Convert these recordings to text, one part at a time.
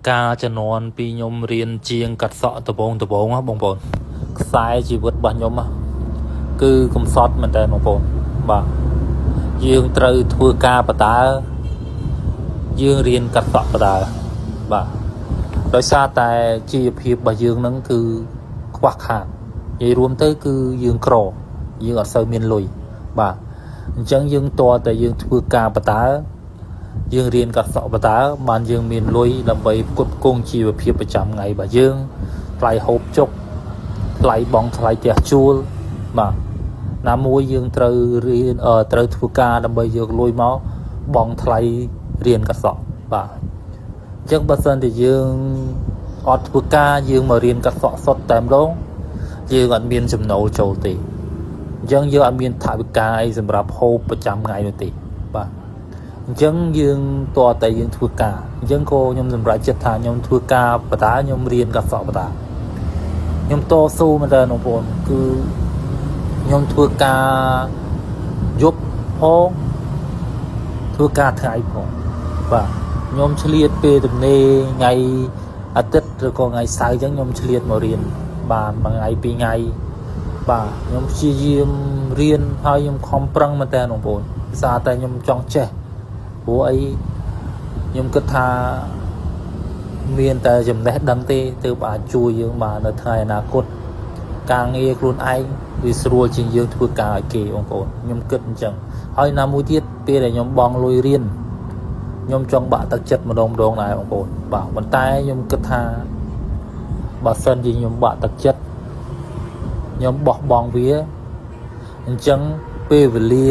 កាលជំនាន់ពីខ្ញុំរៀនជាងកាត់សក់ដបងដបងហ៎បងប្អូនខ្សែជីវិតរបស់ខ្ញុំហ៎គឺកំសត់មែនតើបងប្អូនបាទយើងត្រូវធ្វើការបតើយើងរៀនកាត់សក់បតើបាទដោយសារតែជីវភាពរបស់យើងហ្នឹងគឺខ្វះខាតនិយាយរួមទៅគឺយើងក្រយើងអត់សូវមានលុយបាទអញ្ចឹងយើងតតែយើងធ្វើការបតើ យើងរៀនកាត់សក់បតើបានយើងមានលុយដើម្បីផ្គត់ផ្គង់ជីវភាពប្រចាំថ្ងៃរបស់យើងថ្លៃហូបចុកថ្លៃបង់ថ្លៃផ្ទះជួលបាទណាមួយយើងត្រូវរៀនអឺត្រូវធ្វើការដើម្បីយកលុយមកបង់ថ្លៃរៀនកាត់សក់បាទអញ្ចឹងបើសិនជាយើងអត់ធ្វើការយើងមករៀនកាត់សក់សុទ្ធតែម្ដងយើងអត់មានចំណូលចូលទេអញ្ចឹងយើងអត់មានថវិកាអីសម្រាប់ហូបប្រចាំថ្ងៃនោះទេបាទ អញ្ចឹងយើងតើតែយើងធ្វើការអញ្ចឹងក៏ខ្ញុំសម្រេចចិត្តថាខ្ញុំធ្វើការបតាខ្ញុំរៀនកាត់សក់បតាខ្ញុំតស៊ូមែនតើបងប្អូនគឺខ្ញុំធ្វើការយប់ផងធ្វើការថ្ងៃផងបាទខ្ញុំឆ្លៀតពេលទំនេរថ្ងៃអាទិត្យឬក៏ថ្ងៃសៅរ៍អញ្ចឹងខ្ញុំឆ្លៀតមករៀនបានមួយថ្ងៃពីរថ្ងៃបាទខ្ញុំព្យាយាមរៀនហើយខ្ញុំខំប្រឹងមែនតើបងប្អូនភាសាតែខ្ញុំចង់ចេះ ព្រោះអីខ្ញុំគិតថាមានតែចំណេះដឹងទេទើបអាចជួយយើងបាននៅថ្ងៃអនាគតការងារខ្លួនឯងវាស្រួលជាងយើងធ្វើការឲ្យគេបងប្អូនខ្ញុំគិតអញ្ចឹងហើយណាមួយទៀតពេលដែលខ្ញុំបង់លុយរៀនខ្ញុំចង់បាក់ទឹកចិត្តម្ដងម្ដងដែរបងប្អូនបាទប៉ុន្តែខ្ញុំគិតថាបើសិនជាខ្ញុំបាក់ទឹកចិត្តខ្ញុំបោះបង់វាអញ្ចឹងពេលវេលា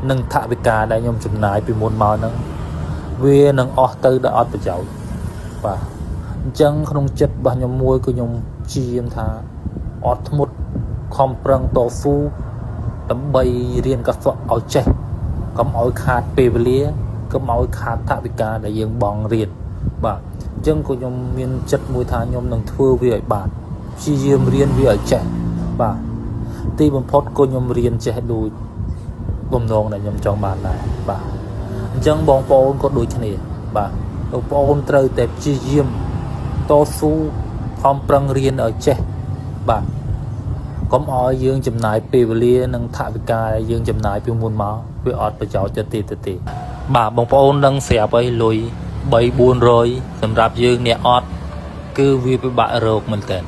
និងថវិកាដែលខ្ញុំចំណាយពីមុនមកហ្នឹងវានឹងអស់ទៅដោយអត់ប្រយោជន៍បាទអញ្ចឹងក្នុងចិត្តរបស់ខ្ញុំមួយគឺខ្ញុំព្យាយាមថាអត់ធ្មត់ខំប្រឹងតស៊ូដើម្បីរៀនកាត់សក់ឲ្យចេះកុំឲ្យខាតពេលវេលាកុំឲ្យខាតថវិកាដែលយើងបង់រៀនបាទអញ្ចឹងក៏ខ្ញុំមានចិត្តមួយថាខ្ញុំនឹងធ្វើវាឲ្យបានព្យាយាមរៀនវាឲ្យចេះបាទទីបំផុតក៏ខ្ញុំរៀនចេះដូចបំណងដែលខ្ញុំចង់បានដែរបាទអញ្ចឹងបងប្អូនក៏ដូចគ្នាបាទបងប្អូនត្រូវតែព្យាយាមតស៊ូខំប្រឹងរៀនឲ្យចេះបាទកុំឲ្យយើងចំណាយពេលវេលានិងថវិកាដែលយើងចំណាយពីមុនមកវាអត់ប្រយោជន៍ទៅទេទៅទេបាទបងប្អូនដឹងស្រាប់អីលុយ3 400សម្រាប់យើងអ្នកអត់គឺវាពិបាករកមែនតើ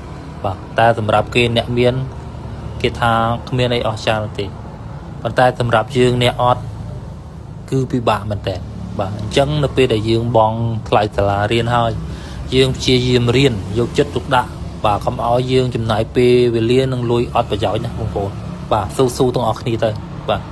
បាទតែសម្រាប់គេអ្នកមានគេថាគ្មានអីអស្ចារ្យនោះទេប៉ុន្តែសម្រាប់យើងអ្នកអត់គឺពិបាកមែនតើបាទអញ្ចឹងនៅពេលដែលយើងបង់ថ្លៃសាលារៀនហើយយើងព្យាយាមរៀនយកចិត្តទុកដាក់បាទកុំឲ្យយើងចំណាយពេលវេលានិងលុយអត់ប្រយោជន៍ណាបងប្អូនបាទស៊ូស៊ូទាំងអស់គ្នាទៅបាទ។